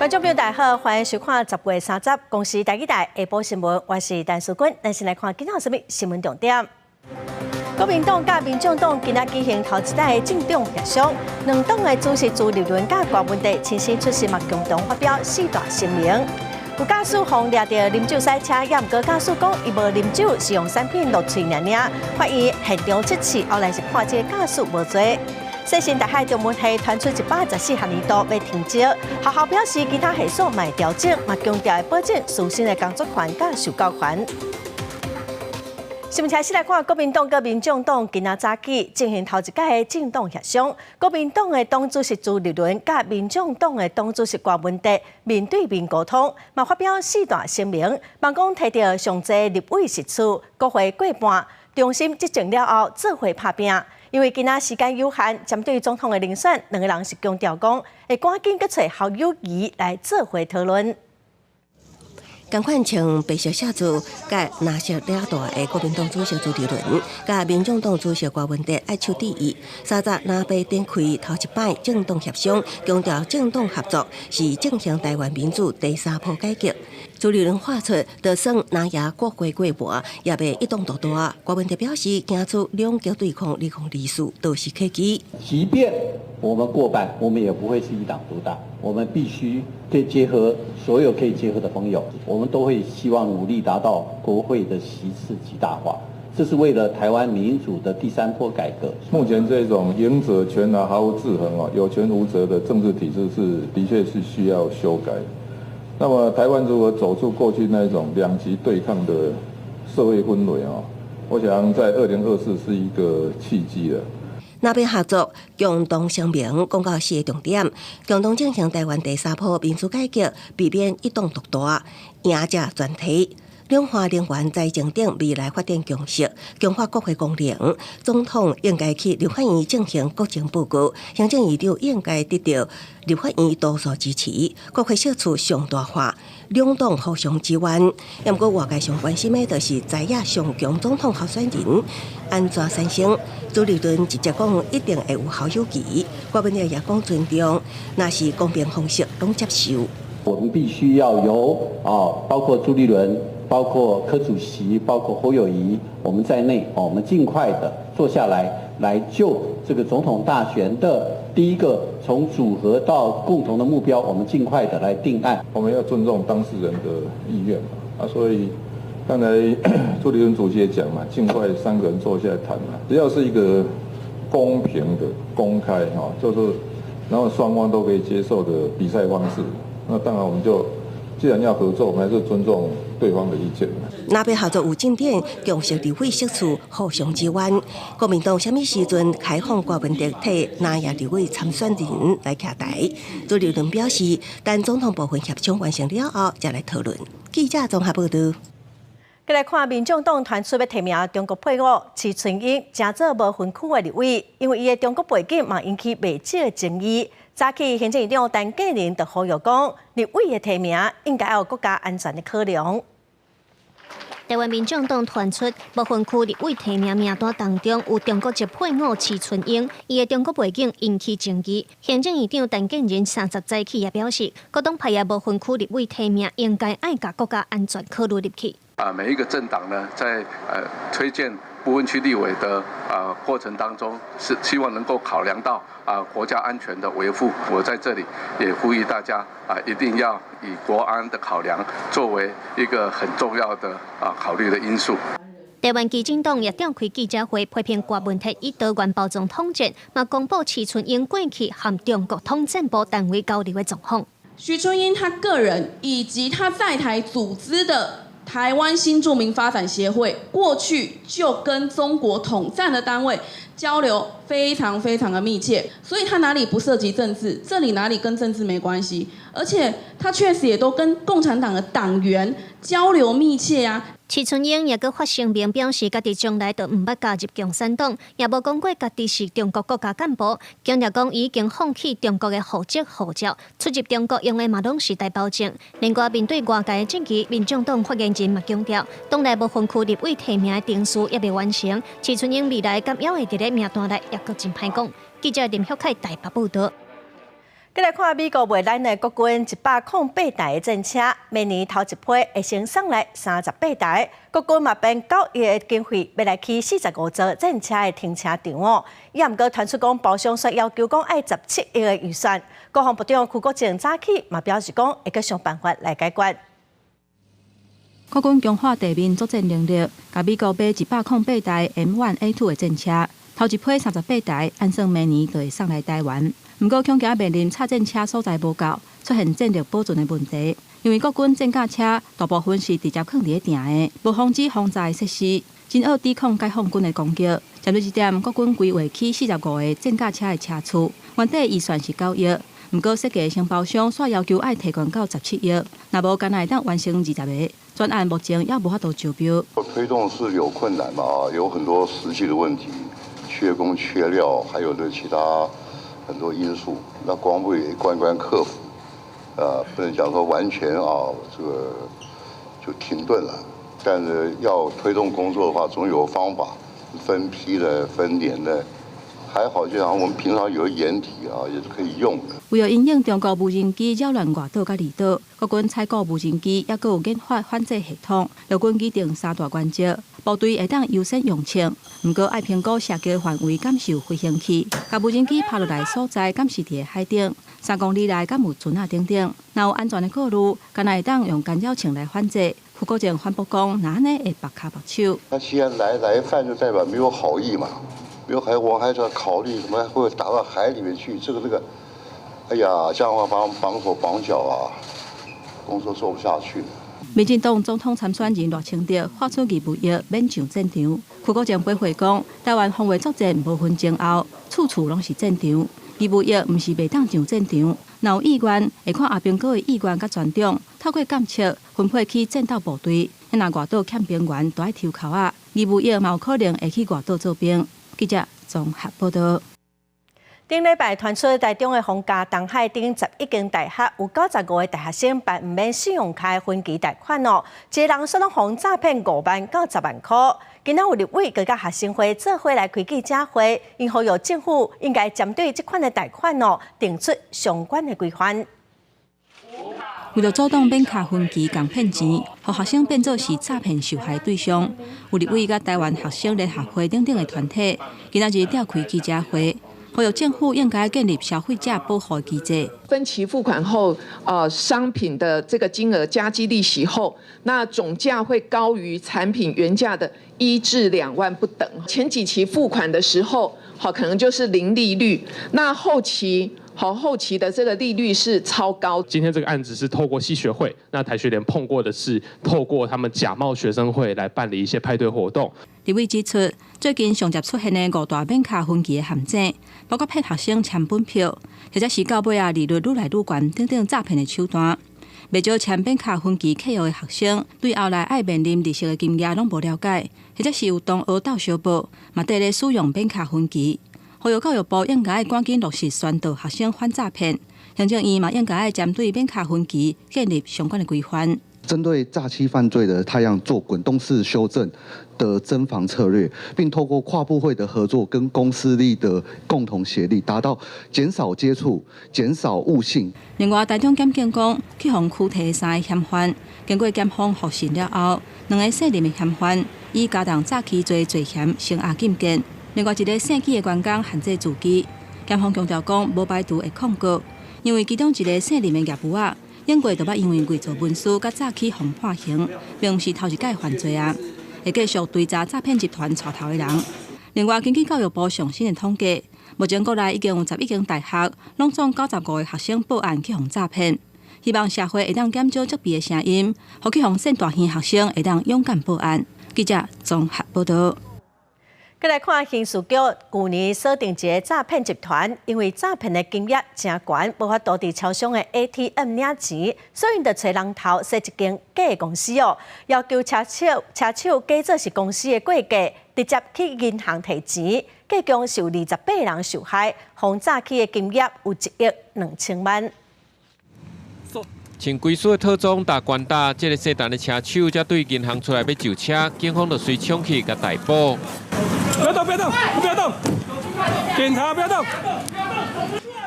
觀眾朋友大家好，歡迎收看10月30公視台語台下晡新聞，我是陳淑君。咱先來看今仔有啥物新聞重點。國民黨佮民眾黨今仔舉行頭一擺的政黨協商，兩黨的主席朱立倫佮郭文哲親身出席嘛，共同發表四大聲明。有駕駛予掠著啉酒駛車，也毋過駕駛講伊無啉酒，是用產品落喙爾爾，法院現場測試，後來是判這個駕駛無罪。世新大學中文系傳出114學年度欲停招，學校表示其他系所嘛會調整，嘛強調會保證師生的工作權佮受教權。新聞開始來看，國民黨佮民眾黨今仔早起進行頭一擺的政黨協商。國民黨的黨主席朱立倫佮民眾黨的黨主席郭文哲面對面溝通，嘛發表四大聲明，包講提著上濟立委席次，國會過半，中心執政了後做伙拍拚。因為今仔時間有限，針對總統的人選，兩個人是強調講會趕緊閣揣侯友宜來做伙討論。仝款穿白色寫字、佮藍色領帶的國民黨主席朱立倫，佮民眾黨主席郭文哲握手致意。三十藍白展開頭一擺政黨協商，強調政黨合作是進行台灣民主第三波改革。朱立倫喊出，就算藍贏國會過半，也袂一黨獨大。郭文哲表示，行出兩極對抗2024都是契機。即便我們過半，我們也不會是一黨獨大。我們必須對結合所有可以結合的朋友，我們都會希望努力達到國會的席次極大化。這是為了台灣民主的第三波改革。目前這種贏者全拿毫無制衡哦，有權無責的政治體制是的確是需要修改。那麼台灣如何走出過去那種兩極對抗的社會氛圍哦？我想在2024是一個契機了。藍白合作共同聲明講到四個重點，共同進行台灣第三波民主改革，避免一黨獨大，贏者全提。兩岸能源財政等未來發展共識，強化國會功能。總統應該去立法院進行國情報告，行政院長應該得到立法院多數支持，國會席次上大化，兩黨互相支援。毋過外界上關心的，就是在野上強總統候選人按怎產生。朱立倫直接講一定會有侯友宜，郭文哲也講尊重，若是公平方式攏接受。我們必須要由啊，包括朱立倫、包括柯主席、包括侯友宜，我們在內，我們盡快的坐下來，來就這個總統大選的第一個從組合到共同的目標，我們盡快的來定案。我們要尊重當事人的意願嘛，啊，所以剛才朱立倫主席也講嘛，盡快三個人坐下來談嘛，只要是一個公平的、公開哈，就是然後雙方都可以接受的比賽方式，那當然我們就既然要合作，我們還是尊重對方的意見。藍白合作有進展，共識立委席次互相支援。國民黨啥物時陣開放郭文哲替藍營立委參選人來徛台？朱立倫表示，等總統部分協商完成了後，再來討論。記者綜合報道。閣來看民眾黨傳出欲提名中國配偶徐春英，成做無分區的立委，因為伊的中國背景嘛引起袂少的爭議。早起行政院長陳建仁就呼籲講，立委的提名應該有國家安全的考量。台灣民眾黨傳出無分區立委提名名單當中有中國籍配偶徐春英，伊的中國背景引起爭議。行政院長陳建仁30早起也表示，各黨派的無分區立委提名應該愛共國家安全考慮入去。啊，每一個政黨呢，在推薦不分區立委的過程當中，是希望能夠考量到啊國家安全的維護。我在這裡也呼籲大家啊，一定要以國安的考量作為一個很重要的啊考慮的因素。台灣基進黨也召開記者會，批評郭文哲以多元包裝統戰，嘛公布徐春英過去和中國統戰部單位交流的狀況。徐春英他個人以及他在台組織的台灣新住民發展協會，過去就跟中國統戰的單位交流非常非常的密切，所以他哪裡不涉及政治？這裡哪裡跟政治沒關係？而且他確實也都跟共產黨的黨員交流密切啊。徐春英也閣發聲明表示，家己從來都毋捌加入共產黨，也無講過家己是中國國家幹部，強調講伊已經放棄中國的戶籍護照，出入中國用的嘛攏是台胞證。另外，面對外界的質疑，民眾黨發言人嘛強調，黨內無分區立委提名的程序猶未完成，徐春英未來敢猶會佇咧名單內，猶閣真歹講。記者林旭凱台北報道。閣來看美國賣咱的國軍108台的戰車，明年頭一批會先送來38台。國軍嘛編9億的經費，欲來起45座戰車的停車場哦。也毋過傳出講包商說要求講愛17億的預算。國防部長邱國正早起嘛表示講，會閣想辦法來解決。國軍強化地面作戰能力，共美國買108台 M1A2 的戰車，頭一批38台，按算明年就會送來台灣。毋過，恐驚面臨插戰車所在無夠，出現戰力保存的問題。因為國軍戰甲車大部分是直接囥佇咧埕的，無防止風災設施，真惡抵抗解放軍的攻擊。針對這點，國軍規劃起45個戰甲車的車厝，原底預算是9億，毋過設計承包商煞要求愛提懸到17億，若無干焦會當完成20個，專案目前猶無法度招標。推動是有困難嘛，有很多實際的問題，缺工缺料，還有這其他很多因素，那國防部也一關關克服，不能講說完全啊，這個就停頓了。但是要推動工作的話，總有方法，分批的、分年的，還好，就像我們平常有掩體啊，也是可以用的。為著因應中國無人機擾亂外島佮離島，國軍採購無人機，猶閣有研發反制系統。陸軍擬定三大原則：部隊會當優先用槍，毋過愛評估射擊範圍敢是有飛行器，共無人機拍落來所在敢是佇咧海頂，3公里內敢有船仔等等。若有安全的顧慮，敢若會當用干擾槍來反制。邱國正反駁講，若按呢會縛跤縛手。那既然來犯，就代表沒有好意嘛，沒有海，我還是要考慮什麼會打到海裡面去，這個。哎呀，這樣的話綁手綁腳啊，工作做不下去。民進黨總統參選人賴清德發出義務役免上戰場。邱國正回回講，台灣防衛作戰無分前後，處處攏是戰場。義務役毋是袂當上戰場，若有意願，會看阿兵哥的意願佮專長，透過檢測分配去戰鬥部隊。若外島欠兵員，就愛抽鬮仔。義務役嘛有可能會去外島做兵。記者綜合報導。頂禮拜傳出台中的逢甲東海頂11間大學有95個大學生辦毋免信用卡分期貸款哦，一個人煞攏予詐騙5萬到10萬箍。今仔有立委閣佮學生會做伙來開記者會，𪜶呼籲政府應該針對這款的貸款哦，定出相關的規範。為著阻擋免卡分期共騙錢，予學生變做是詐騙受害對象，有立委佮台灣學生聯合會等等的團體，今仔日召開記者會。呼籲政府應該建立消費者保護機制。分期付款後，商品的這個金額加計利息後，那總價會高於產品原價的1至2萬不等。前幾期付款的時候，好可能就是零利率，那後期。好，後期的這個利率是超高。今天這個案子是透過系學會，那台學聯碰過的是透過他們假冒學生會來辦理一些派對活動。立委指出，最近上捷出現的五大免卡分期的陷阱，包括騙學生簽本票，或者是到尾仔利率愈來愈懸等等詐騙的手段。袂少簽免卡分期契約的學生，對後來愛面臨利息的金額攏無了解，或者是有同學鬥相報，嘛綴咧使用免卡分期。呼籲教育部應該趕緊落實宣導學生反詐騙，行政院嘛應該針對免卡分期建立相關的規範。針對詐欺犯罪的態樣做滾動式修正的偵防策略，並透過跨部會的合作跟公私力的共同協力，達到減少接觸、減少誤信。另外，台中檢警講，去予拘提三個嫌犯，經過檢方複審了後，兩個姓林的嫌犯以加重詐欺罪罪嫌聲押禁見。另外一個姓紀的員工限制住居，檢方強調講無排除會控告，因為其中一個姓林的業務仔，頂過就捌因為偽造文書佮詐欺予判刑，並毋是頭一擺犯罪啊，會繼續追查詐騙集團帶頭的人。另外，根據教育部上新的統計，目前國內已經有11間大學，攏總95個學生報案去予詐騙。希望社會會當減少責備的聲音，予去予騙大耳學生會當勇敢報案。記者綜合報導。閣來看刑事局舊年鎖定一个詐騙集團，因為詐騙的金額誠懸，無法度佇超商的 ATM 領錢，所以就揣人頭設一間假公司哦，要求車手假做是公司的過客，直接去銀行提錢，計共是有28人受害，予詐去的金額有1億2千萬。穿規束的套裝踏關打，這个細陳的車手才對銀行出來欲上車，警方就隨衝去共逮捕。不要動！不要動！不要動！警察不要動！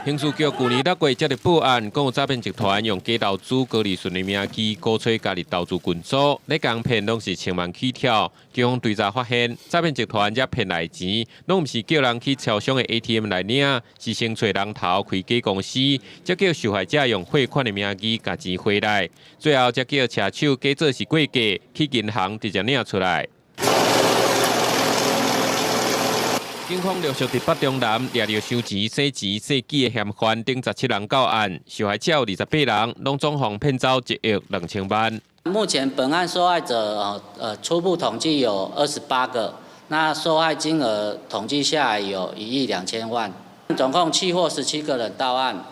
刑事局舊年6月接到報案，講有詐騙集團用假投資高利順的名義，鼓吹加入投資群組，咧共騙攏是千萬起跳。警方追查發現，詐騙集團這騙來錢，攏毋是叫人去超商的 ATM 來領，是先揣人頭開假公司，才叫受害者用匯款的名義共錢匯來，最後才叫車手假做是過客去銀行直接領出來。警方陸續佇北中南掠著收錢、洗錢、洗機的嫌犯等17人到案，受害者有28人，攏總共騙走1億2千萬。目前本案受害者初步統計有28個，那受害金額統計下來有1億2千萬，總共緝獲17個人到案，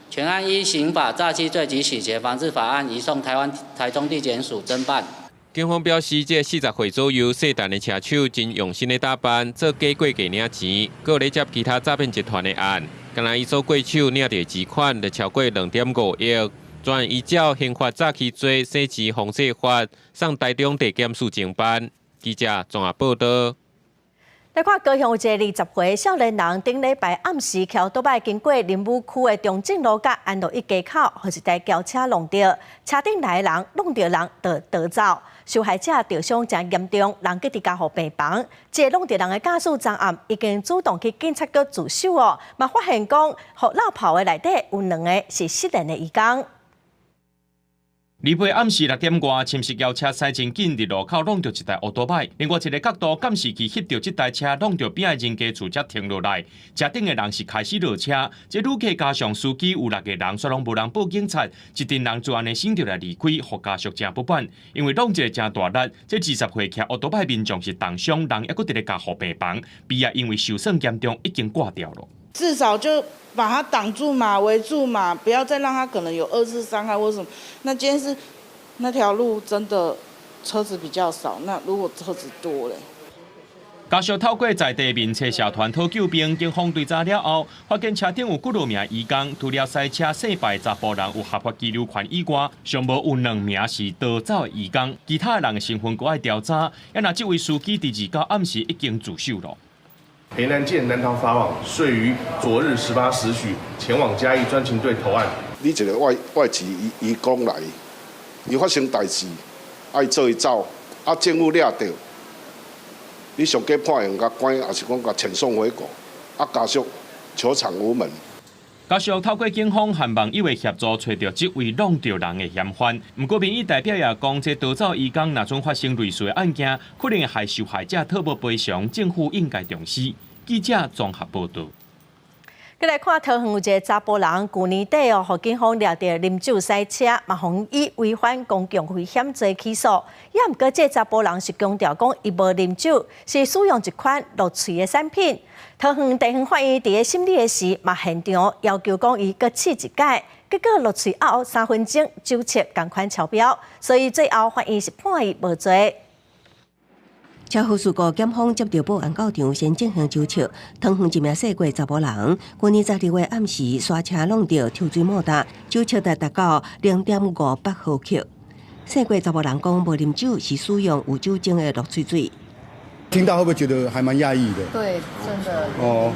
全案依刑法詐欺罪及洗錢防治法案移送台灣台中地檢署偵辦。警方表示，這40歲左右細膽的車手真用心的打扮，做假過客領錢，閣有咧接其他詐騙集團的案。敢若伊所過手領著錢款就超過2.5億，全案依照刑法詐欺罪、洗錢防制法，送台中地檢署偵辦。記者綜合報道。來看高雄有一个20歲少年人，頂禮拜暗時騎歐多擺經過林武區的中正路佮安樂一街口，予一台轎車挵著，車頂內的人挵著人就逃走，受害者著傷誠嚴重，人閣佇加護病房。這个挵著人的駕駛昨暗已經主動去警察局自首哦，嘛發現講，予落跑的內底有兩个是失聯的移工。禮拜暗時6點外，深色轎車駛真緊，佇路口挵著一台歐多擺。另外一个角度監視器翕著這台車挵著邊仔人家厝才停落來，車頂的人是開始落車。這旅客加上司機有六个人，煞攏無人報警察，一陣人就按呢省著來離開，予家屬誠不滿。因為挵一个誠大力，這20歲騎歐多擺民眾是重傷，人猶閣佇咧加護病房，鼻也因為受損嚴重，已經掛掉了。至少就把他擋住嘛，圍住嘛，不要再讓他可能有二次傷害或什麼。那今天是那條路真的車子比較少，那如果車子多嘞？家屬透過在地面冊社團討救兵，警方追查了後，發現車頂有幾落名移工，除了駛車洗白查埔人有合法居留權以外，上無有兩名是逃走的移工，其他人的身份閣愛調查。啊若這位司機佇29暗時已經自首了。裴南建南逃法網，遂於昨日18時許前往嘉義專勤隊投案。你一个外籍移工來，伊發生代誌，愛做伊走，啊政府掠著，你上懸判刑共關，抑是講共遣送回國，啊家屬求償無門。家屬透過警方和網友的協助，揣著這位挵著人的嫌犯。毋過民意代表也講，這逃走移工若準發生類似的案件，可能會害受害者討無賠償，政府應該重視。記者綜合報導。閣來看桃園有一个查埔人，舊年底哦，予警方掠著啉酒駛車，嘛予以違反公共危險罪起訴。也毋過，這个查埔人是強調講，伊無啉酒，是使用一款落喙的產品。桃園地方法院佇咧審理的時，嘛現場要求講伊閣試一擺，結果落喙後3分鐘酒測仝款超標，所以最後法院是判伊無罪。車禍事故，檢方接著報案到場，先進行酒測。桃園一名姓郭查某人，舊年12月暗時煞車挵著抽水摩打，酒測值達到0.58毫克。姓郭查某人講無啉酒，是使用有酒精的落喙水。聽到會不會覺得還蠻訝異的？對，真的。哦。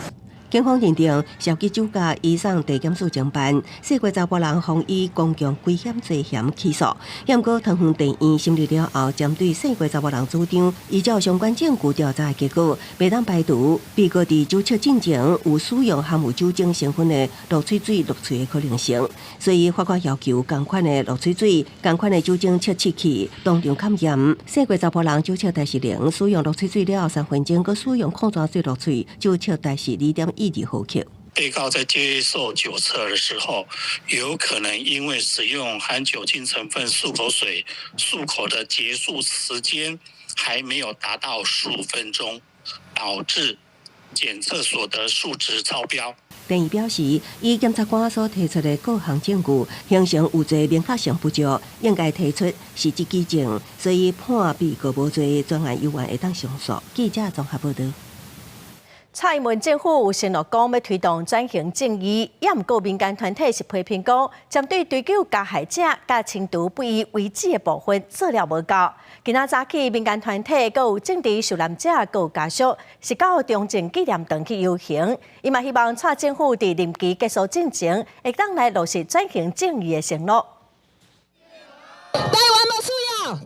警方認定涉及酒駕，移送地檢署偵辦。姓郭查埔人予以公共危險罪嫌起訴。毋過桃園地院審理了後，針對姓郭查埔人主張，依照相關證據調查的結果，袂當排除被告佇酒測進前有使用含有酒精成分的落喙水落喙的可能性，所以法官要求仝款的落喙水、仝款的酒精測試器當場勘驗。姓郭查埔人酒測值是零，使用落喙水了後3分鐘，閣使用礦泉水落喙，酒測值是2.12毫克。被告在接受酒測的時候，有可能因為使用含酒精成分漱口水漱口的結束時間還沒有達到15分鐘，導致檢測所得數值超標。地院表示，以檢察官所提出的各項證據，形成有罪明確性不足，應該提出實質舉證，所以判被告無罪，全案猶原會當上訴。記者綜合報導。蔡英文政府有承諾講欲推動轉型正義，也毋過民間團體是批評講，針對追究加害者佮清除不義遺址的部分做了無夠。今仔早起，民間團體閣有政治受難者，閣有家屬，是到中正紀念堂去遊行。伊嘛希望蔡政府佇任期結束進前，會當來落實轉型正義的承諾。台灣無需要。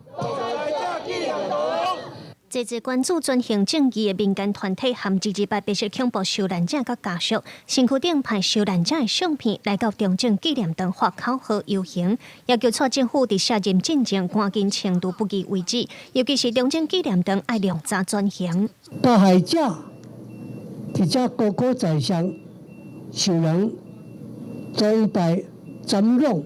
濟濟關注轉型正義的民間團體和228白色恐怖受難者佮家屬，身軀頂派受難者的相片來到中正紀念堂發口號遊行，要求蔡政府佇卸任進前趕緊清除不義遺址，尤其是中正紀念堂愛量早轉型。加害者佇遮高高在上，受人崇拜瞻仰，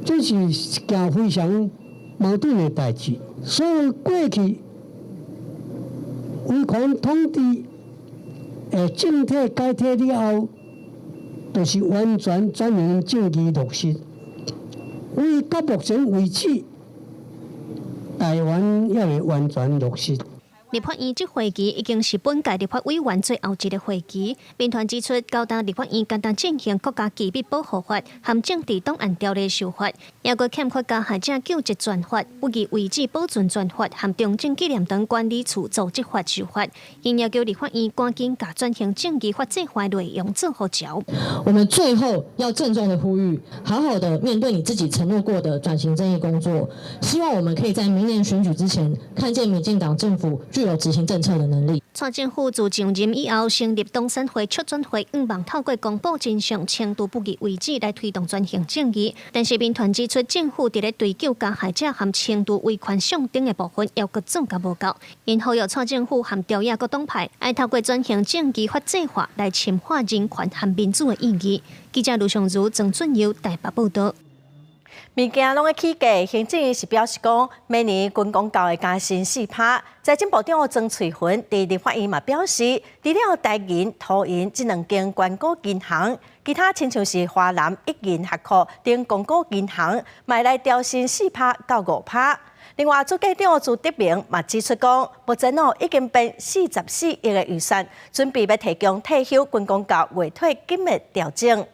這是一件非常矛盾的代誌。所以過去威權統治的政體解體了後，就是完全轉型正義落實。為到目前為止，台灣猶未完全落實。立法院這會期已經是本屆立法委員最後一个會期。民團指出，九大立法院敢若進行國家機密保護法和政治檔案條例修法，猶閣欠缺加害者救濟專法、不義遺址保存專法和中正紀念堂管理處組織法修法，𪜶要求立法院趕緊共轉型正義法制化內容做予齊。我們最後要鄭重的呼籲，好好的面對你自己承諾過的轉型正義工作。希望我們可以在明年選舉之前，看見民進黨政府具有執行政策的能力。蔡政府自上任以後，成立黨產會、促轉會，向望透過公布真相、清除不義遺址來推動轉型正義。但是民團指出，政府佇咧追究加害者和清除威權象徵的部分，猶閣做甲無夠。𪜶呼籲蔡政府和朝野各黨派，愛透過轉型正義法制化來深化人權和民主的意義。記者盧尚如、曾俊佑台北報導。物件攏咧起價，行政院是表示講，明年軍公教會加薪4%。財政部長曾翠雲佇立法院嘛表示，除了台銀、土銀這兩間官股銀行，其他親像是華南一銀合庫等公股銀行，嘛來調薪4%到5%。另外，主計長朱德明嘛指出講，目前哦已經編44億的預算，準備欲提供退休軍公教月退金的調整。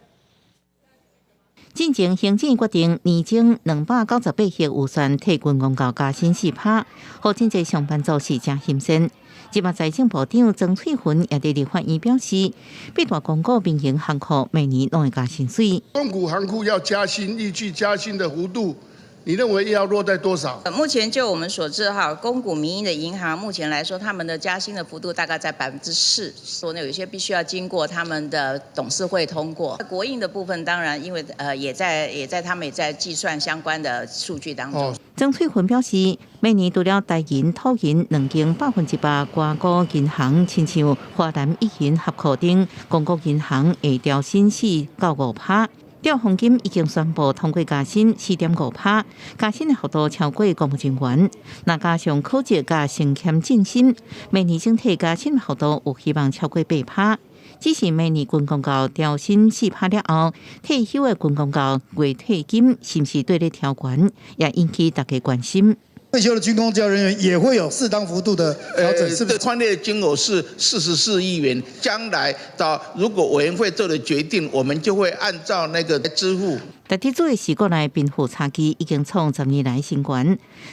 進前行政院決定年終298億預算替軍公教加薪4%，予真濟上班族是誠心酸。這馬財政部長曾翠雲也佇立法院表示，八大公股民營行庫每年攏會加薪水。公股行庫要加薪，預計加薪的幅度，你認為要落在多少？目前就我們所知，哈，公股民營的銀行目前來說，他們的加薪的幅度大概在4%，所以有些必須要經過他們的董事會通過。國營的部分當然，因為也在他們也在計算相關的數據當中。曾翠雲表示，每年除了台銀、土銀兩間100%官股銀行，親像華南一銀合庫等公股銀行會調薪4到5%。兆豐金已經宣布通過加薪4.5%，加薪的幅度超過公務人員。若加上考績佮升遷晉升，明年整體加薪幅度有希望超過8%。只是明年軍公教調薪4%了後，退休的軍公教月退金是毋是綴咧調懸，也引起大家關心。退休的軍公教人員也會有適當幅度的調整，是不是？寬列的金額是44億元，將來到如果委員會做了決定，我們就會按照那個支付。特體做的是國內貧富差距已經創10年來新高，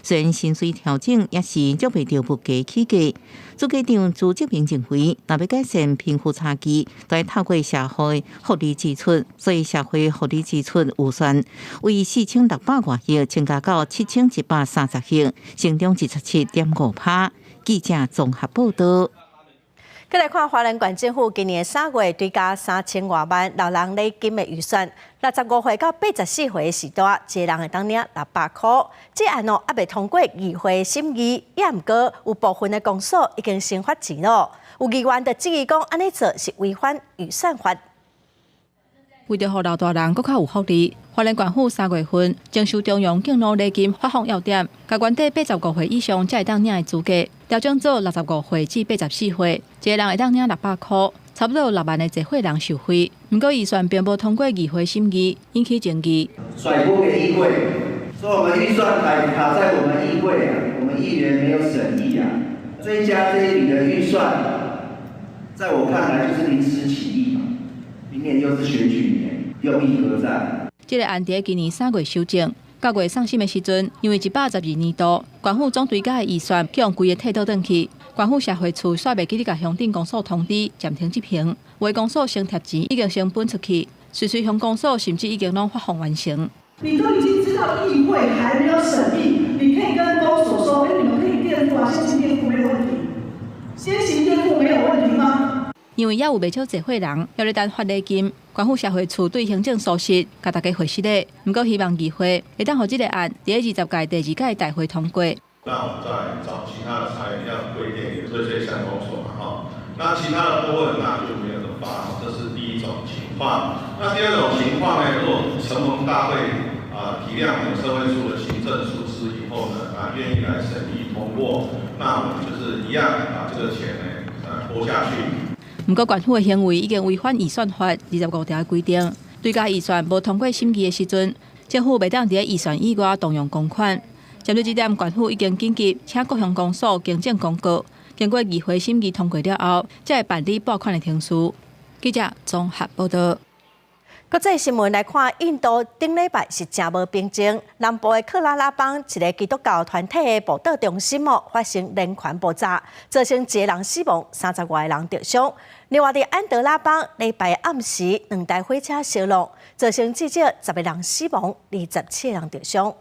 雖然薪水調整也是捉袂著物價起價。主計長朱德明認為，若欲改善貧富差距，都愛透過社會福利支出，所以社會福利支出預算為4600外億增加到7130億，成長27.5%。記者綜合報導。閣來看花蓮縣政府今年3月追加3000外萬老人禮金的預算，65歲到84歲的序大，一个人會當領600箍。這案哦，猶未通過議會審議，也毋過有部分的公所已經先發錢咯。有議員就質疑講，按呢做是違反預算法。為著予老大人閣較有福利，花蓮縣府3月份徵收中央敬老禮金發放要點，共原底85歲以上才會當領的資格，調整做65歲至84歲，一個人會當領600箍，差不多6萬个濟歲人受惠。毋過預算並無通過議會審議，引起爭議。甩鍋給議會，說我們預算卡在我們議會啊，我們議員沒有審議啊，追加這一筆的預算，在我看來就是臨時起意嘛，明年又是選舉年，用意何在？這個案佇今年3月修正，9月送審的時陣，因為112年度縣府總追加的預算去予規个退倒轉去，縣府社會處煞袂記得共鄉鎮公所通知暫停執行，有的公所先貼錢已經先分出去，瑞穗鄉公所甚至已經攏發放完成。你都已經知道議會還沒有審議，你可以跟公所說，哎，你們可以墊付啊，先行墊付沒有問題，先行墊付沒有問題嗎？因為猶有袂少濟歲人，猶咧等發禮金，縣府社會處對行政疏失，共大家回實咧。毋過希望議會會當予這個案佇二十屆第二屆大會通過。那我們再找其他的財源，像歸電也這些鄉公所嘛，哈。那其他的部分那就沒有得發，這是第一種情況。那第二種情況呢？如果承蒙大會啊體諒我們社會處的行政疏失以後呢，啊願意來審議通過，那我們就是一樣把這個錢呢啊撥下去。毋過，縣府的行為已經違反預算法25條的規定，追加預算無通過審議的時陣，政府袂當佇預算以外動用公款。針對這點，縣府已經緊急請各鄉公所更正公告，經過議會審議通過了後，才會辦理撥款的程序。記者綜合報道。國際新聞來看，印度頂禮拜是誠無平靜。南部的克拉拉邦一个基督教團體的佈道中心哦，發生連環爆炸，造成一个人死亡，30外个人著傷。另外，佇安德拉邦禮拜暗時，兩台火車相挵，造成至少10個人死亡，27個人著傷。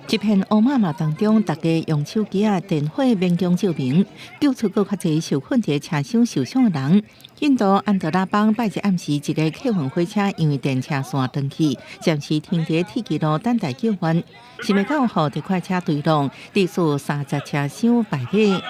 一片烏麻麻當中，大家用手機仔電火勉強照明，救出閣較濟受困佇車廂受傷的人。印度安德拉邦拜日暗時，一个客運火車因為電車線斷去，暫時停佇鐵枝路等待救援。想袂到，予特快車墜落，致使30車廂敗火。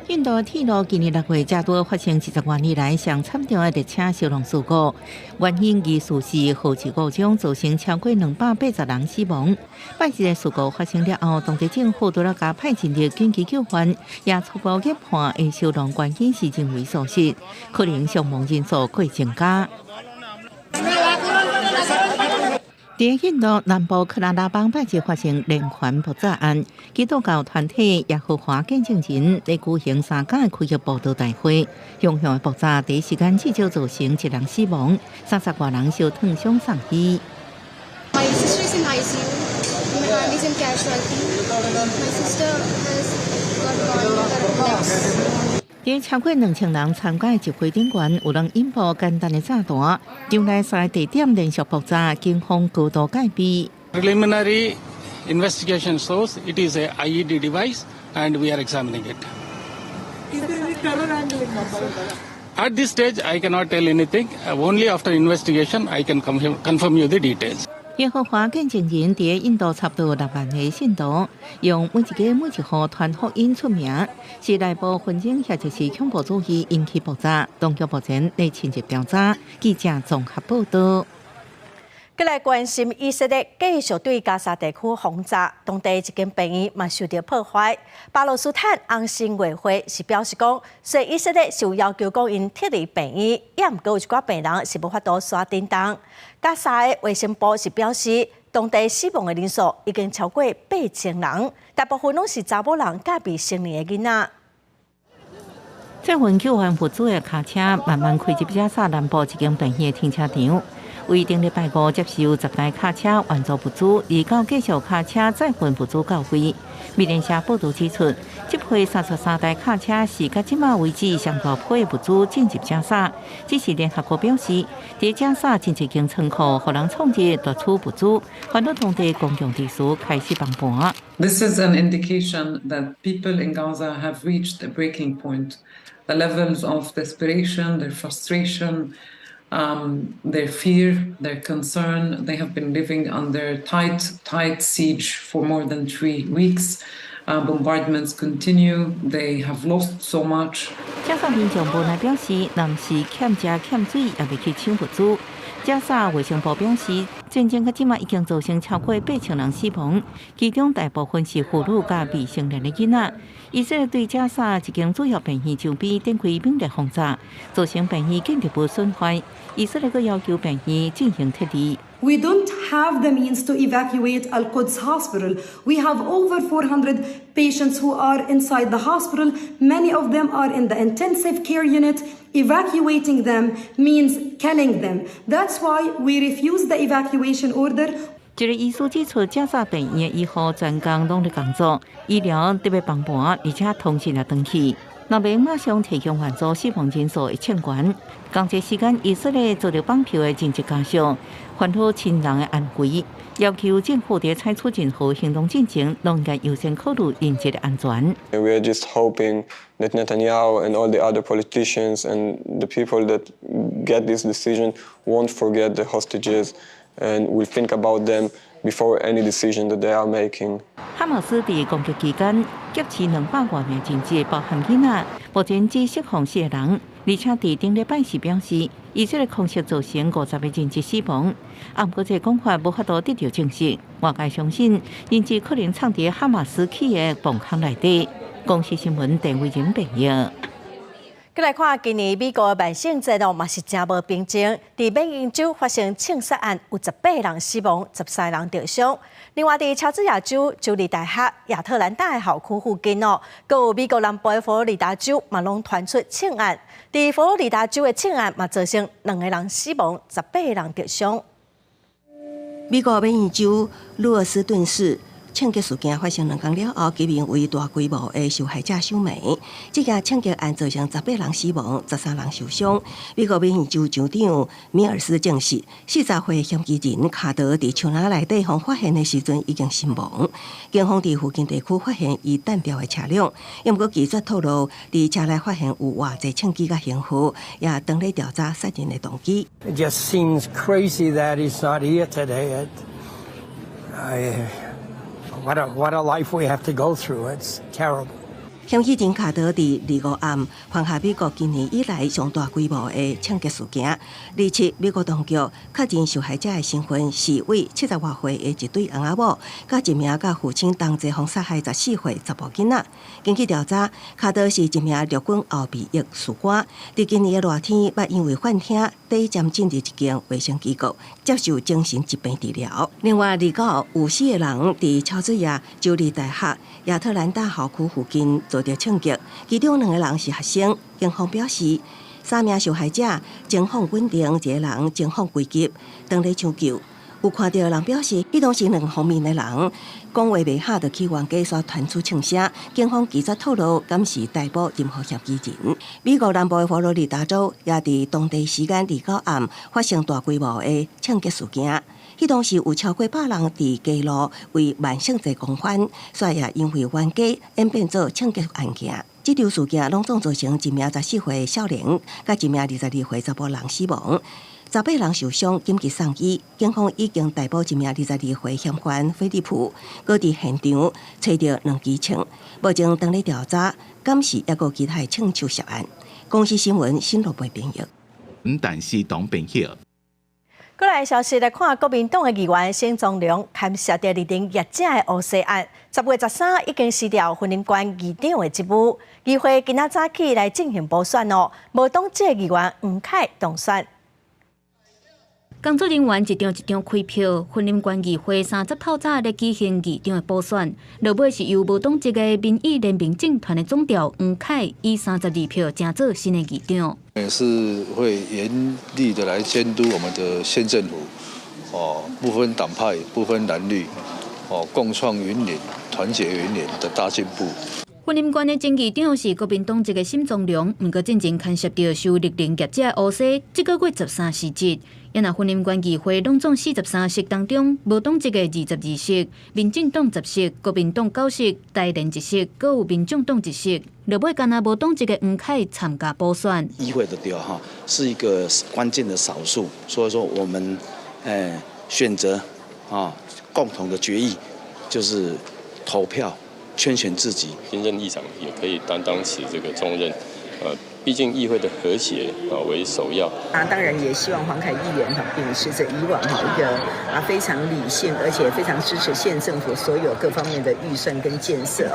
印度鐵路今年6月才拄發生20外年來上慘重的列車相挵事故，原因疑似是火車故障，造成超過280人死亡。拜日的事故發生了後，當地政府除了加派人力緊急救援，也初步研判的相挵原因是人為疏失，可能傷亡人數會增加。佇印度南部克拉拉邦拜日發生連環爆炸案，基督教團體耶和華見證人咧舉行三工的開業佈道大會，兇狠的爆炸第一時間至少造成一人死亡，30外人受燙傷送醫。 My sister is in ICU. My aunt is in casualty. My sister has got burn her legs. 佇超過2000人參加的集會頂懸，有人引爆簡單的炸彈，場內三个地點連續爆炸，警方高度戒備。 Preliminary investigation shows it is a IED device, and we are examining it. Is there any terror angle in At this stage, I cannot tell anything. Only after investigation, I can confirm you the details. 耶和華見證人佇印度差不多6萬個信徒，用每一家每一戶傳福音出名，是內部紛爭或者是恐怖主義引起爆炸。當局目前咧深入調查。記者綜合報道。閣來關心以色列繼續對加沙地區轟炸，當地一間病院嘛受著破壞。巴勒斯坦紅新月會是表示講，雖然以色列是有要求講𪜶撤離病院，也毋過有一寡病人是無法度徙振動。加沙的衛生部是表示，當地死亡的人數已經超過8000人，大部分攏是查某人佮未成年的囡仔。載運救援物資的卡車慢慢開入加沙南部一間病院的停車場。為頂禮拜五接受10台卡車援助物資，而到繼續卡車載運物資到位。美聯社報導指出，這批33台卡車是到這馬為止上大批的物資進入加沙。只是聯合國表示，佇加沙真濟間倉庫，予人闖入奪取物資，煩惱當地公共秩序開始崩盤。 This is an indication that people in Gaza have reached a breaking point. The levels of desperation, their frustration, their fear, their concern. They have been living under tight, tight siege for more than 3 weeks. Bombardments continue. They have lost so much. 加沙民眾無奈表示，若毋是欠食欠水，也袂去搶物資。加沙衛生部表示，戰爭到這馬已經造成超過8000人死亡，其中大部分是婦女佮未成年的囡仔。以色列對加沙一間主要病院周邊展開猛烈轟炸，造成病院建築物損壞。以色列閣要求病院進行撤離。We don't have the means to evacuate Al Quds Hospital. We have over 400 patients who are inside the hospital. Many of them are in the intensive care unit. Evacuating them means killing them. That's why we refuse the evacuation order. 這个醫師指出，加沙病院的醫護專工攏咧工作，醫療特別幫盤，而且通訊也斷去。難民馬上提供援助，死亡人數會衝懸。仝一時間，以色列遭著綁票的人質家屬，煩惱親人的安危，要求政府佇採取任何行動進前，攏應該優先考慮人質的安全。 We are just hoping that Netanyahu and all the other politicians and the people that get this decision won't forget the hostages and will think about them before any decision that they are making. 哈馬斯佇攻擊期間劫持200外名人質，包含囡仔，目前只釋放四個人。而且佇頂禮拜時表示，以色列空襲造成50個人質死亡。啊，毋過這個講法無法度得著證實。外界相信人質可能藏佇哈馬斯起的防空內底。公視新聞鄭偉仁編譯。閣來看今年美國萬聖節哦，嘛是誠無平靜。佇緬因州發生槍殺案，有18人死亡，13人著傷。另外，佇喬治亞州州立大學亞特蘭大的校區附近哦，閣有美國南部的佛羅里達州嘛，攏傳出槍案。佇佛羅里達州的槍案嘛，造成2個人死亡，18人著傷。美國緬因州魯爾斯頓市槍擊事件發生2工了後，居民為大規模的受害者守暝。這件槍擊案造成18人死亡，13人受傷。美國緬因州州長米爾斯證實，40歲嫌疑人卡德佇樹林內底予發現的時陣已經身亡。警方佇附近地區發現伊彈掉的車輛，毋過拒絕透露佇車內發現有偌濟槍支佮刑號，也當咧調查殺人的動機。 It just seems crazy that he's not here today. What a life we have to go through. It's terrible. 嫌疑人卡德佇25暗犯下美國今年以來上大規模的槍擊事件。27，美國當局確認受害者的身份是位70外歲的一對翁仔某，佮一名佮父親同齊予殺害14歲查埔囡仔。根據調查，卡德是一名陸軍後備役士官，佇今年的熱天，捌因為幻聽短暫進入一間衛生機構接受精神疾病治療。另外，29有四個人佇喬治亞州立大學亞特蘭大校區附近遭著槍擊，其中兩個人是學生。警方表示，三名受害者情況穩定，一個人情況危急，當咧搶救。有看著人表示，彼當時兩方面的人講話袂合，就去冤家煞傳出槍聲。警方拒絕透露，敢是逮捕任何嫌疑人。美國南部的佛羅里達州也佇當地時間29暗發生大規模的槍擊事件。彼當時有超過100人佇街路為萬聖節狂歡，煞也因為冤家演變做槍擊案件。這場事件攏總造成一名14歲少年，佮一名22歲查埔人死亡，18人受傷，緊急送醫。警方已經逮捕一名22歲嫌犯菲利普，閣佇現場揣著兩支槍，目前當咧調查，敢是猶閣其他的槍手涉案。公視新聞新羅編譯。但是黨編譯。閣來消息來看，國民黨的議員沈宗龍牽涉著綠能業者的烏紗案，10月13已經辭掉雲林縣議長的職務。議會今仔早起來進行補選哦，無黨籍議員黃凱當選。工作人員一張一張開票，雲林縣議會30透早咧舉行議長的補選，落尾是由無黨籍的民意聯盟政團的總召黃凱以32票成做新的議長。也是會嚴厲的來監督我們的縣政府，哦，不分黨派、不分藍綠，哦，共創雲林、團結雲林的大進步。雲林縣的前議長是國民黨籍的沈宗龍，毋過進前牽涉著收綠能業者烏紗，這個月13辭職。也若雲林縣議會攏總43席當中，無黨籍的22席，民進黨10席，國民黨9席，台聯1席，閣有民眾黨1席。落尾干焦無黨籍的黃凱參加補選。議會的對哈，是一個關鍵的少數，所以說我們選擇啊共同的決議，就是投票圈選自己。新任議長也可以擔當起這個重任，畢竟議會的和諧啊為首要。啊，當然也希望黃凱議員哈秉持著以往哈一個啊非常理性，而且非常支持縣政府所有各方面的預算跟建設。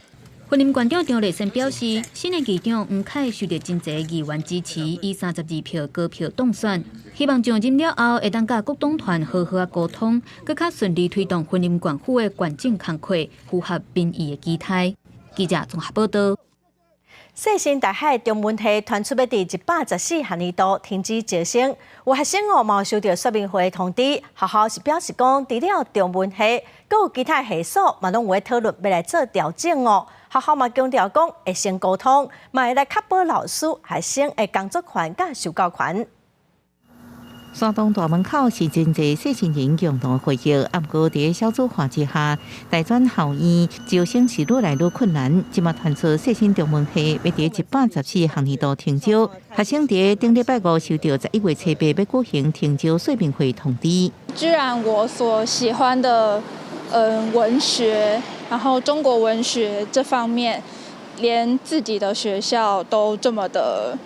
雲林縣長張麗善表示，新的議長黃凱受到真濟議員支持，以32票高票當選，希望上任了後會當佮各黨團好好仔溝通，閣較順利推動雲林縣府的縣政工課，符合民意的期待。記者綜合報道。世新大學中文系傳出欲佇114學年度停止招生，有學生哦嘛收著說明會通知，學校是表示講，除了中文系，閣有其他系所嘛攏有咧討論欲來做調整哦。學校嘛強調講會先溝通，嘛會來確保老師、學生的工作權佮受教權。山東大門口是真濟世新人共同回憶，毋過佇少子化之下，大專校院招生是愈來愈困難。這馬傳出世新中文系欲佇114學年度停招，學生佇頂禮拜五收著11月初八欲舉行停招說明會通知。居然我所喜歡的，文學，然後中國文學這方面，連自己的學校都這麼的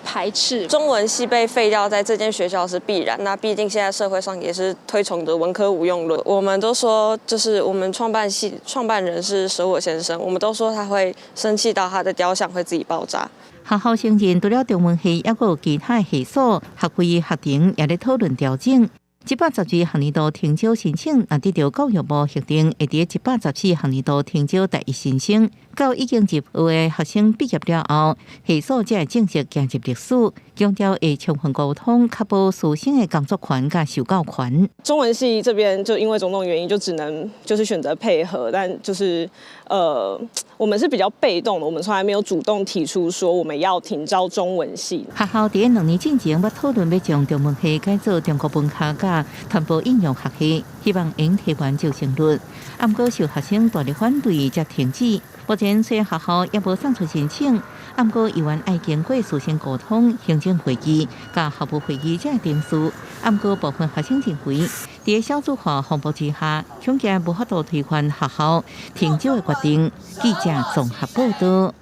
排斥。中文系被廢掉，在這間學校是必然。那畢竟現在社會上也是推崇的文科無用論。我們都說，就是我們創辦系創辦人是舍我先生，我們都說他會生氣到他的雕像會自己爆炸。學校承認，除了中文系，猶閣有其他系所、學位學程也咧討論調整。112學年度停招申請，若得著教育部核定，會佇114學年度停招大一新生。到已經入學的學生畢業了後，系所才會正式行入歷史。強調會充分溝通，確保師生的工作權佮受教權。中文系這邊就因為種種原因，就只能就是選擇配合，但就是我們是比較被動的，我們從來沒有主動提出說我們要停招中文系。學校佇兩年進前，捌討論欲將中文系改做中國文學佮傳播應用學系，希望會提懸招生率。毋過受學生大力反對，才停止。目前雖然學校猶無送出申請，毋過猶原愛經過師生溝通、行政會議、佮校務會議才會定數。毋過部分學生認為，佇少子化風暴之下，恐驚無法度推翻學校停招的決定。記者綜合報道。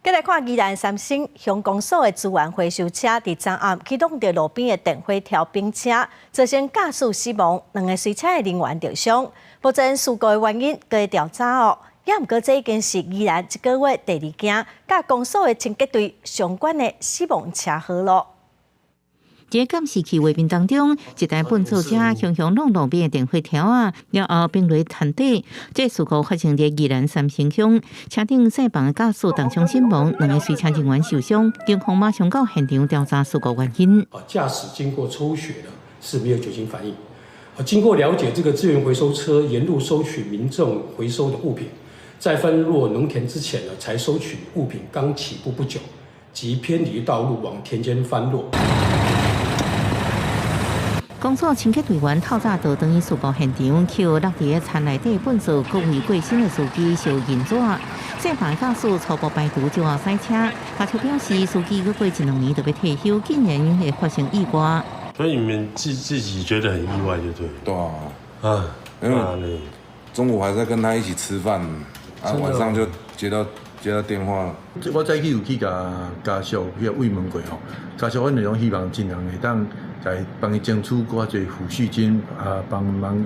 繼來看宜蘭三星鄉公所的資源回收車，佇昨暗去挵著路邊的電火條餅車，造成駕駛死亡，兩个隨車的人員著傷。目前事故的原因閣咧調查哦。猶毋過這已經是宜蘭這个月第二件佮公所的清潔隊相關的死亡車禍囉。佇監視器畫面當中，一台糞掃車雄雄挵路邊的電火條仔，了後並落田底。這事故發生佇宜蘭三星鄉，車頂載房的駕駛當場身亡，兩个隨車人員受傷，警方馬上到現場調查事故原因。駕駛經過抽血呢，是沒有酒精反應。經過了解，這個資源回收車沿路收取民眾回收的物品，在翻落農田之前呢，才收取物品，剛起步不久，即偏離道路往田間翻落。公所清潔隊員透早就轉去事故現場，抾落佇田內底糞掃各位過身的司機燒銀紙。載房駕駛初步排除酒後駛車，家屬表示司機閣過一兩年就欲退休，竟然會發生意外。所以你們自己覺得很意外，就對。對啊，啊，因為中午還在跟他一起吃飯，啊，晚上就接到電話。我早起有去共家屬去慰問過吼，家屬阮就講希望盡量會當來幫伊爭取閣較濟撫恤金啊，幫忙伊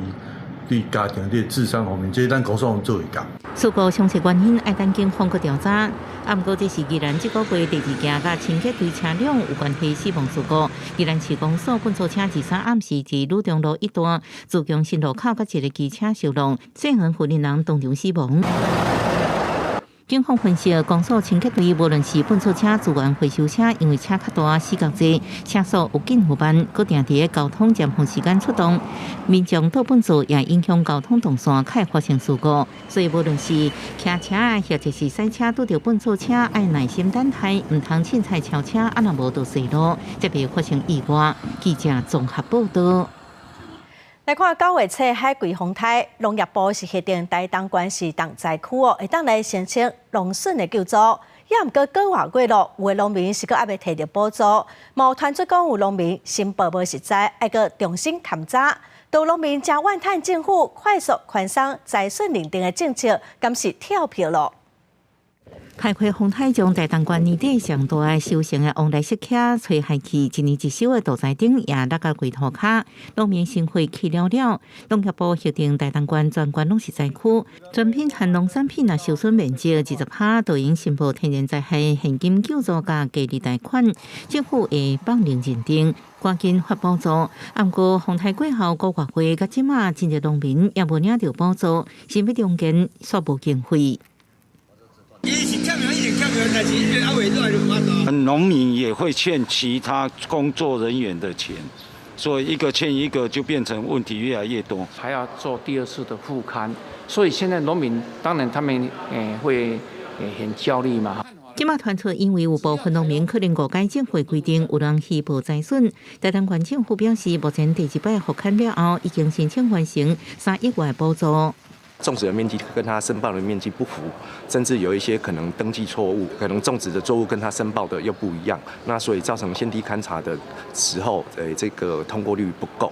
對家庭的治喪方面，這咱公所攏做會到。事故詳細原因愛等警方閣調查。啊，毋過這是宜蘭這個月第二件佮清潔隊車輛有關係死亡事故。宜蘭市公所糞掃車23暗時佇魯中路一段自強新路口佮一个機車相挵，姓黃負責人當場死亡。警方分析，公所清潔隊無論是糞掃車、資源回收車，因為車較大、死角濟，車速有緊有慢，閣定佇交通尖峰時間出動，民眾倒糞掃也影響交通動線，較會發生事故。所以無論是騎車或者是駛車拄著糞掃車，愛耐心等待，毋通凊彩超車，啊若無就踅路，才袂發生意外。記者綜合報道。來看9月初海葵風颱，農業部是核定台東縣是重災區哦，會當來申請農損的救助。猶毋過閣外月囉，有的農民是閣猶未提著補助，嘛有傳出講有農民申報無實在，愛閣重新勘查。都農民誠怨嘆政府快速寬鬆災損認定的政策，敢是跳票囉。開會風颱將台東縣年底上大的收成的旺來色車吹害去，一年一收的杜在頂也落甲規塗跤，農民心灰氣了了。農業部核定台東縣全縣攏是災區，全品和農產品若受損面積20%，就應申報天然災害現金救助佮低利貸款，政府會放靈認定，趕緊發補助。毋過風颱過後五個月，到這馬真濟農民也無領著補助，想欲重建煞無經費。農民也會欠其他工作人員的錢，所以一個欠一個就變成問題越來越多。還要做第二次的復勘，所以現在農民當然他們會很焦慮嘛。這馬傳出因為有部分農民可能誤解政府規定，有人虛報災損。台東縣政府表示，目前第二擺復勘了後，已經申請完成3億元補助。種植的面積跟他申報的面積不符，甚至有一些可能登記錯誤，可能種植的作物跟他申報的又不一樣，那所以造成現地勘察的時候，這個通過率不夠。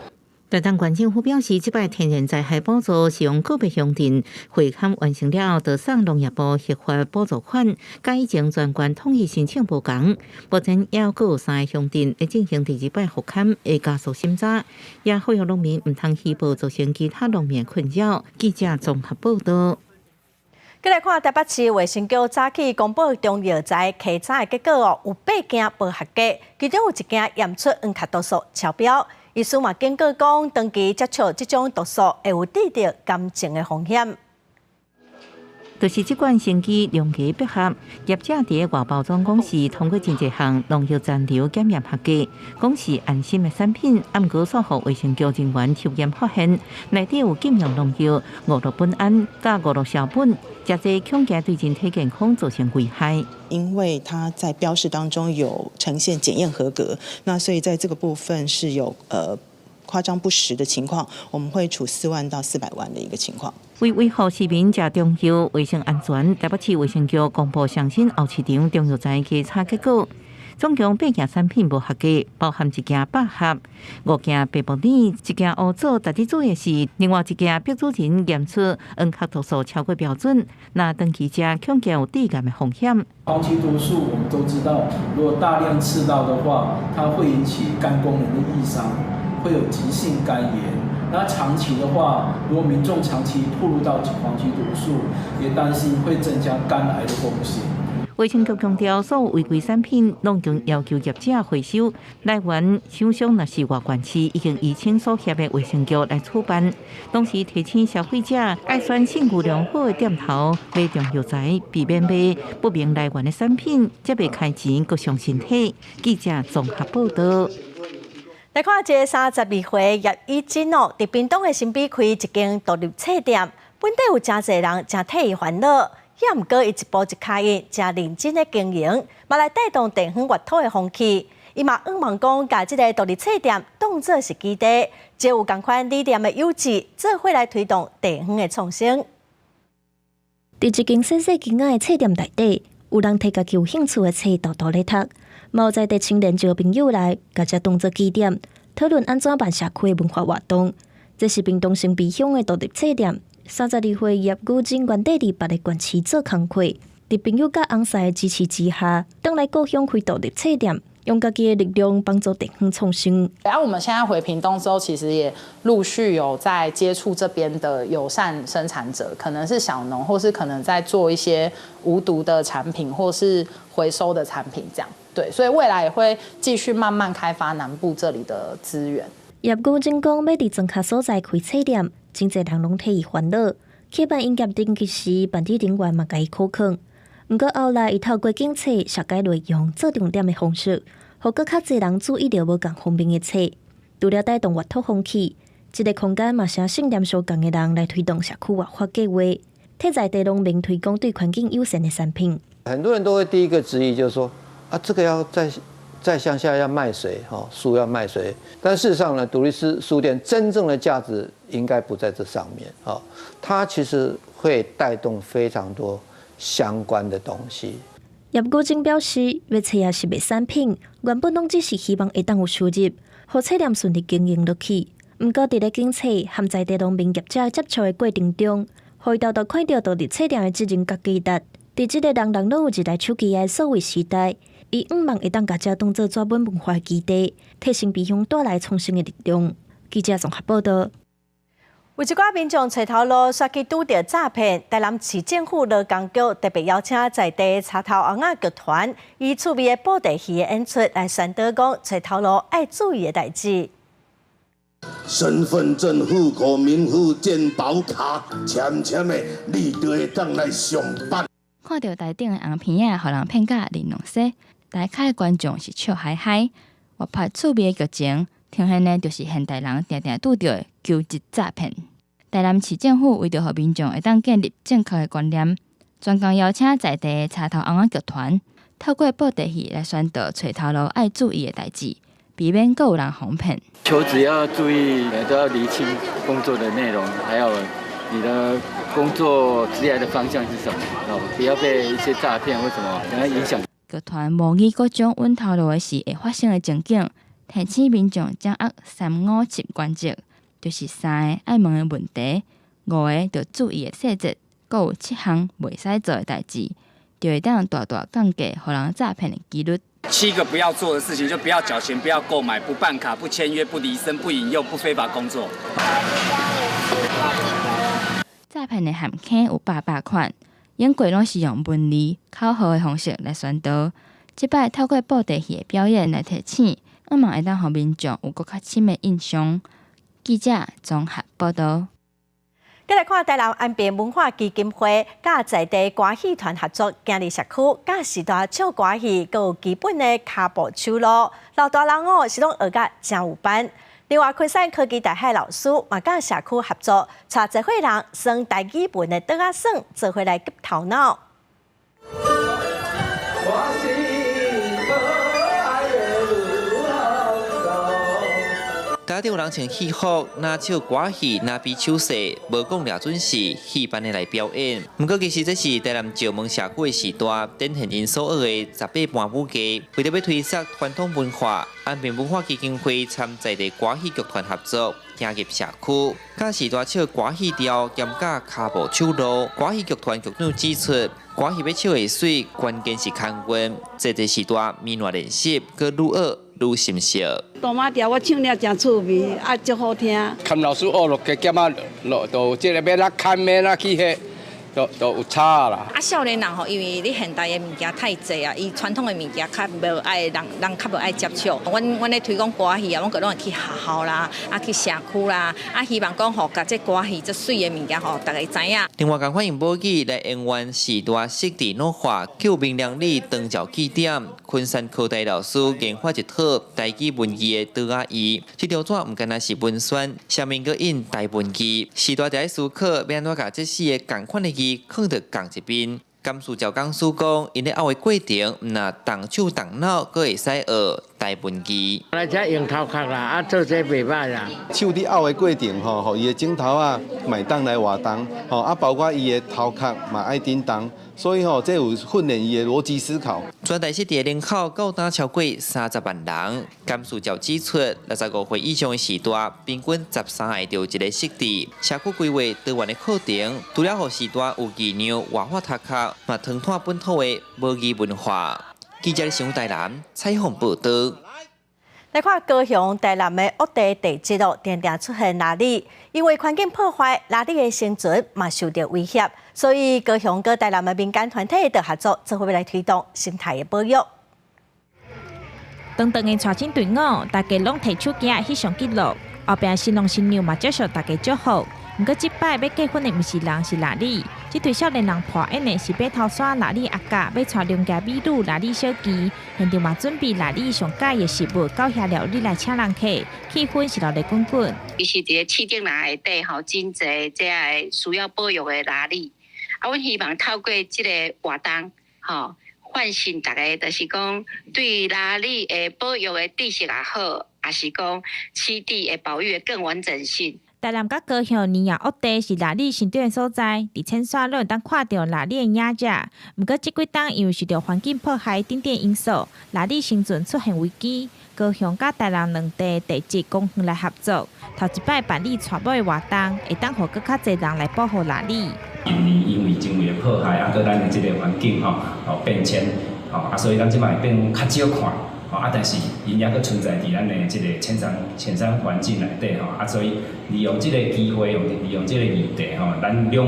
台東縣政府表示，這擺天然災害補助是用個別鄉鎮會勘完成了後，就送農業部核發補助款，佮以前全縣統一申請無仝。目前猶閣有三個鄉鎮咧進行第二擺復勘，會加速審查，也呼籲農民毋通虛報，造成其他農民困擾。記者綜合報導。閣來看台北市衛生局早起公布中藥材篩查的結果哦，有八件無合格，其中有一件驗出黃殼毒素超標。醫師嘛警告講，長期接觸這種毒素會有致著癌症的風險。就是這款生機龍牙百合，業者佇外包裝講是通過真濟項農藥殘留檢驗合格，講是安心的產品。毋過煞予衛生局人員抽驗發現，內底有禁用農藥五氯苯胺佮五氯硝苯，食濟恐驚對人體健康造成危害。因為它在標示當中有呈現檢驗合格，那所以在這個部分是有誇張不實的情況，我們會處4萬到400萬的一個情況。為維護市民食中藥衛生安全，台北市衛生局公布上新後市場中藥材檢查結果，總共八件產品無合格，包含一件百合、五件白木耳、一件烏棗。值得注意的是，另外一件白朮仁驗出黃殼毒素超過標準，若長期食恐驚有致癌的風險。黃芪毒素我們都知道，如果大量吃到的話，它會引起肝功能的異常，會有急性肝炎。那長期的話，如果民眾長期暴露到黃芪毒素，也擔心會增加肝癌的風險。衛生局強調，所有違規產品攏總要求業者回收來源，廠商若是外縣市，已經移請所轄的衛生局來處辦。同時提醒消費者，愛選信譽良好的店頭買中藥材，避免買不明來源的產品，才袂開錢閣傷身體。記者綜合報導。來看這个32歲葉以真哦，佇屏東的新埤開一間獨立冊店，本地有誠濟人誠替伊煩惱。也毋過伊一步一跤印，誠認真咧經營，嘛來帶動地方閱讀的風氣。伊嘛向望講，共這個獨立冊店當做是基地，藉由仝款理念的有志，做伙來推動地方的創新。佇一間細細間仔的冊店內底，有人提家己有興趣的冊沓沓咧讀，嘛有在地青年招朋友來，共這當做基點，討論按怎辦社區的文化活動。這是屏東新埤鄉的獨立冊店。32歲葉古真原底佇別个縣市做工課，佇朋友佮翁婿的支持之下，轉來故鄉開獨立冊店，用家己的力量幫助地方創生。啊，我們現在回屏東之後，其實也陸續有在接觸這邊的友善生產者，可能是小農，或是可能在做一些無毒的產品，或是回收的產品，這樣。對，所以未來也會繼續慢慢開發南部這裡的資源。葉古真講，欲佇莊跤所在開冊店，真濟人攏替伊煩惱。開辦營業登記時，辦理人員嘛共伊苦勸。毋過後來，伊透過檢冊刪改內容做重點的方式，予閣較濟人注意著無仝封面的冊。除了帶動閱讀風氣，這个空間嘛誠信念相仝的人來推動社區活化計劃，替在地農民推廣對環境友善的產品。很多人都會第一個質疑，就是說啊，這個要在鄉下要賣誰？哈，書要賣誰？但事實上呢，獨立書店真正的價值應該不在這上面。哈，它其實會帶動非常多相關的東西。葉國晶表示，賣冊抑是賣產品，原本攏只是希望會當有收入，予冊店順利經營落去。毋過，佇咧檢冊和在地農民業者接觸的過程中，予伊沓沓看著獨立冊店的責任佮價值。佇這个人人攏有一台手機的數位時代，伊向望會當共這當做紙本文化基地，提升異鄉帶來創新的力量。記者綜合報道。有一寡民眾揣頭路，煞去拄著詐騙。台南市政府勞工局特別邀請在地柴頭尪仔劇團，以趣味的布袋戲的演出來宣導講揣頭路愛注意的代誌。身份證、戶口名簿、健保卡，簽簽的，你就會當來上班。看著台頂的紅片仔，予人騙甲玲瑯說，台跤的觀眾是笑嗨嗨，活潑趣味的劇情，呈現的就是現代人定定拄著的求職詐騙。台南市政府為著予民眾會當建立正確的觀念，專工邀請在地的柴頭尪仔劇團，透過布袋戲來宣導揣頭路愛注意的代誌，避免閣有人予騙。求職要注意，都要釐清工作的內容，還有你的工作職業的方向是什麼，哦，不要被一些詐騙或什麼等下影響。劇團模擬各種揾頭路的時會發生的情景，提醒民眾掌握三五七原則，就是三個愛問的問題，五個著注意的細節，閣有七項袂使做的代誌，就會當大大降低予人詐騙的幾率。七個不要做的事情，就不要繳錢，不要購買，不辦卡，不簽約，不離身，不引誘，不非法工作。詐騙的陷坑有百百款，用過攏是用文字、口號的方式來宣導。這擺透過布袋戲的表演來提醒，向望會當予民眾有閣較深的印象。記者綜合報道。再來看台南安平文化基金會佮在地歌戲團合作，行入社區，教序大唱歌戲，閣有基本的跤步手路，老大人哦是攏學甲誠有範。另外，昆山科技大學老師嘛佮社區合作，帶濟歲人耍台語文的桌仔耍，做伙來激頭腦。家中有人穿戲服，若唱歌戲，若比手勢，無講掠準是戲班的來表演。毋過其實這是台南石門社區的序大，展現𪜶所學的18般武藝。為著欲推廣傳統文化，安平文化基金會參在地歌戲劇團合作，行入社區，教序大唱歌戲調，兼教跤步手路。歌戲劇團劇長指出，歌戲欲唱會媠，關鍵是空韻。濟濟序大面爛練習，閣愈學愈心熟。大媽調我唱了誠趣味，啊，足好聽。看老師學落加減仔落，就這个欲怎牽，欲怎去彼，就有差啦。啊，少年人吼，因為你現代的物件太濟啊，伊傳統的物件較無愛人，人較無愛接觸。阮咧推廣歌戲啊，阮閣攏會去學校啦，啊去社區啦，啊希望講吼，共這歌戲這媠的物件吼，逐家知影。另外，仝款用母語來演員序大失智老化，救明良里長照據點，昆山科大老師研發一套台語文字的桌仔椅，這張紙毋干焦是文宣，上面閣印台文字。序大佇咧思考，欲按怎共這四个仝款的字囥佇仝一邊。甘樹照講師講，𪜶咧拗的過程，毋若動手動腦，閣會使學台文字。來遮用頭殼啦，啊做這袂䆀啦。手佇拗的過程吼，予伊的指頭仔嘛會當來活動，吼啊包括伊的頭殼嘛愛振動，所以吼這有訓練伊的邏輯思考。全台失智人口到今超過30萬人。甘樹照指出，65歲以上的序大，平均13个就有一个失智。社區規劃多元的課程，除了予序大有技能活化頭殼，嘛拓展本土的母語文化。記者新聞台南採訪報道。來看高雄、台南的惡地地質哦，定定出現鯪鯉，因為環境破壞，鯪鯉的生存嘛受著威脅，所以高雄佮台南的民間團體就合作，做伙來推動生態的保育。長長的娶親隊伍，大家攏提手機翕相記錄，後壁新郎新娘嘛接受大家祝福。毋過這擺欲結婚的毋是人，是鯪鯉。這對少年人扮演的是爬頭山鯪鯉阿甲，欲帶良家美女鯪鯉小琪，現場嘛準備鯪鯉上佮意的食物，到遐料理來請人客，氣氛是熱鬧滾滾。其實佇个市頂內底吼，真濟這个需要保育的鯪鯉，啊，阮希望透過這个活動，吼，喚醒大家，就是講對鯪鯉的保育的知識也好，抑是講濕地的保育的更完整性。台南佮高雄泥窯惡地是鯪鯉生長的所在，佇淺沙攏會當看著鯪鯉的影子。毋過這幾冬因為受著環境破壞等等因素，鯪鯉生存出現危機。高雄佮台南兩地地質公園來合作，頭一擺辦理娶某的活動，會當予閣較濟人來保護鯪鯉。近年因為人為的破壞，啊，閣咱的這個環境吼，哦變遷，吼啊，所以咱這擺變較少看，吼啊，但是𪜶猶閣存在佇咱的這個淺山淺山環境內底吼，啊，所以利用這個機會，用利用這個議題吼，咱兩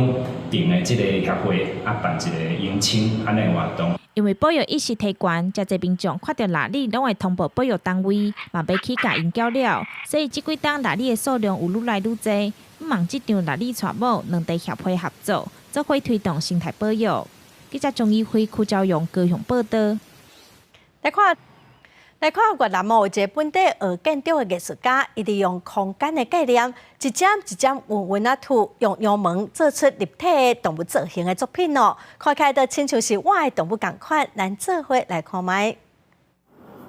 爿的這個協會啊辦一個迎親按呢活動。因為保育意識提懸，誠濟民眾看著鯪鯉攏會通報保育單位，嘛欲去共𪜶繳了，所以這幾冬鯪鯉的數量有愈來愈濟。向望這場鯪鯉娶某，兩地協會合作，做伙推動生態保育。記者鍾怡輝、柯昭勇高雄報導。來看，來看越南哦，有一个本地學建築的藝術家，伊利用空間的概念，一針一針勻勻仔塗，用羊毛做出立體的動物造型的作品哦。看起來就親像是活的動物仝款，咱做伙來看覓。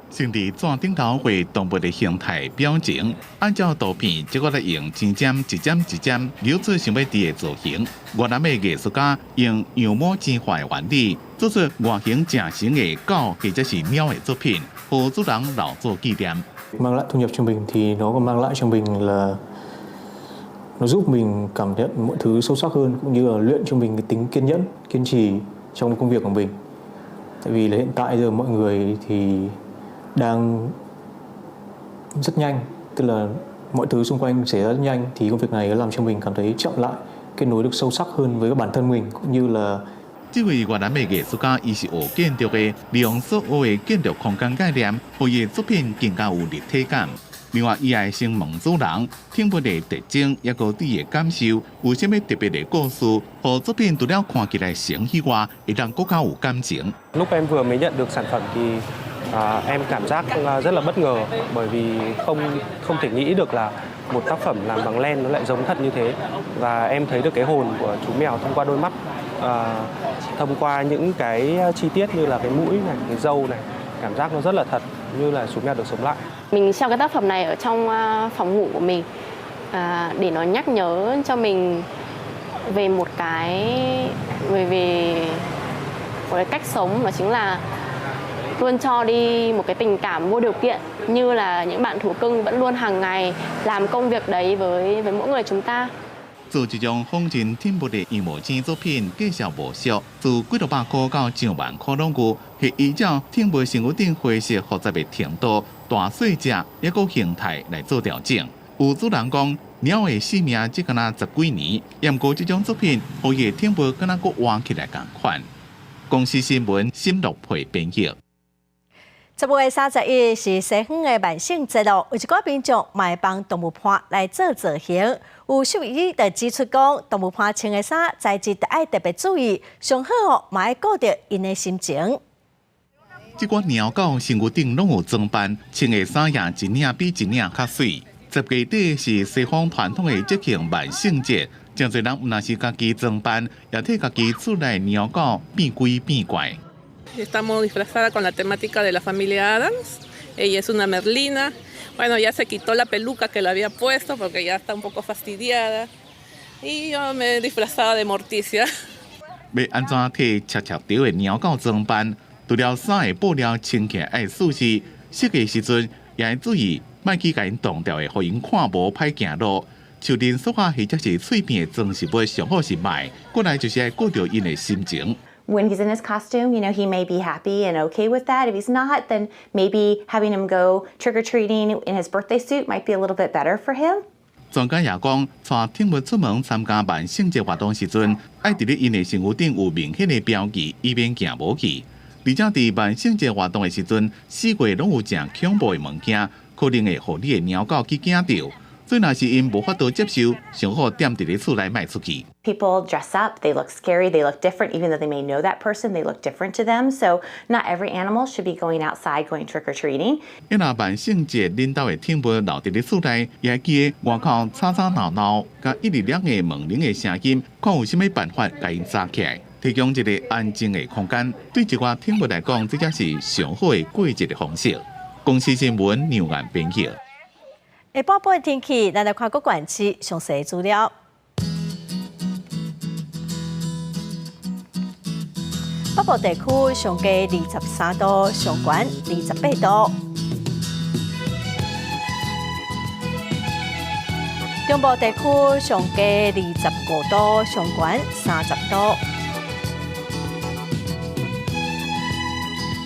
先佇紙頂頭畫動物的形態表情，按照圖片，這個來用針針一針一針扭出想欲佇的造型。越南的藝術家用羊毛氈畫的原理，做出外形誠像的狗或者是貓的作品，予主人留作紀念。 Mang lại thu nhập trung bình thì nó còn mang lại cho mình là nó giúp mình cảm nhận mọi thứ sâu sắc hơn, cũng như là luyện cho mình cái tính kiên nhẫn, kiên trì trong công việc của mình. Tại vì là hiện tại giờ mọi người thì đang rất nhanh, tức là mọi thứ xung quanh xảy ra rất nhanh, thì công việc này nó làm cho mình cảm thấy chậm lại, kết nối được sâu sắc hơn với bản thân mình, cũng như là 這位越南的藝術家，伊是學建築的，利用所學的建築空間概念，予伊的作品更加有立體感。另外，伊會先問主人寵物的特徵，抑閣對伊的感受，有啥物特別的故事，予作品除了看起來像以外，會當閣較有感情。 Lúc em vừa mới nhận được sản phẩm thì em cảm giác rất là bất ngờ, bởi vì không không thể nghĩ được là một tác phẩm làm bằng len nó lại giống thật như thế, và em thấy được cái hồn của chú mèo thông qua đôi mắt, thông qua những cái chi tiết như là cái mũi này, cái râu này, cảm giác nó rất là thật, như là chú mèo được sống lại. Mình treo cái tác phẩm này ở trong phòng ngủ của mình để nó nhắc nhớ cho mình về một cái về về một cái cách sống, đó chính là luôn cho đi một cái tình cảm vô điều kiện, như là những bạn thú cưng vẫn luôn hàng ngày làm công việc đấy với mỗi người chúng ta. 做這種仿真寵物的羊毛氈作品，價數無俗，自幾落百箍到上萬箍攏有，係依照寵物身軀頂灰色複雜的程度、大細隻，抑閣形態來做調整。有主人講，貓的壽命只敢若十幾年，毋過這種作品，予伊的寵物敢若閣活起來仝款。公視新聞沈樂佩編譯。10月31是西方的萬聖節咯，有一寡民眾嘛會幫動物伴來做造型。有獸醫就指出講，動物伴穿的衫材質著愛特別注意，上好哦嘛愛顧著𪜶的心情。這寡貓狗身軀頂攏有裝扮，穿的衫也一領比一領較媠。10月底是西方傳統的節慶萬聖節，誠濟人毋但是家己裝扮，也替家己厝內貓狗變鬼變怪。 Estamos disfrazada con la temática de la familia Addams. Ella es una Merlina. Bueno, ya se quitó la peluca que le había puesto porque ya está un poco fastidiada. Y yo me he disfrazada de Morticia. 欲按怎替赤赤著的貓狗裝扮？除了衫的布料穿起來愛舒適，設計時陣也愛注意，莫去共𪜶動掉會予𪜶看無歹行路。樹林索仔或者是碎片的裝飾物上好是莫，過來就是愛顧著𪜶的心情。 When he's in his costume, he may be happy and okay with that. If he's not, then maybe having him go trick-or-treating in his birthday suit might be a little bit better for him. 專家也講，帶寵物出門參加萬聖節活動時陣，愛佇咧𪜶的身軀頂有明顯的標記，以免行無去。而且佇萬聖節活動的時陣，四圍攏有誠恐怖的物件，可能會予你的貓狗去驚著。所以若是𪜶無法度接受，上好踮佇咧厝內莫出去。 People dress up, they look scary, they look different, even though they may know that person, they look different to them. So not every animal should be going outside going trick or treating. 若萬聖節恁兜的寵物留佇咧厝內，也會記得外口吵吵鬧鬧，佮一直亮的門鈴的聲音，看有啥物辦法共𪜶紮起來，提供一個安靜的空間。對一寡寵物來講，這才是上好的過節的方式。公視新聞梁彦編譯。下晡晡的天氣，咱來看各縣市詳細資料。北部地區上低23度，上懸28度。中部地區上低25度，上懸30度。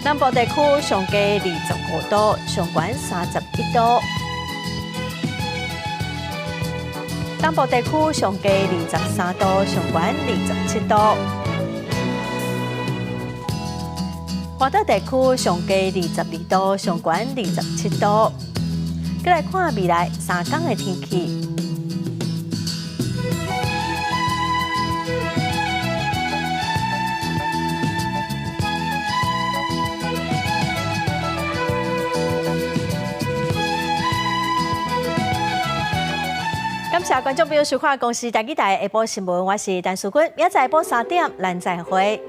南部地區上低25度，上懸31度。東部地區上低23度，上懸27度。華東地區上低22度，上懸27度。閣來看未來3工的天氣。感謝觀眾朋友收看《公視台語台》下晡新聞，我是陳淑君，明仔載下晡3點，咱再會。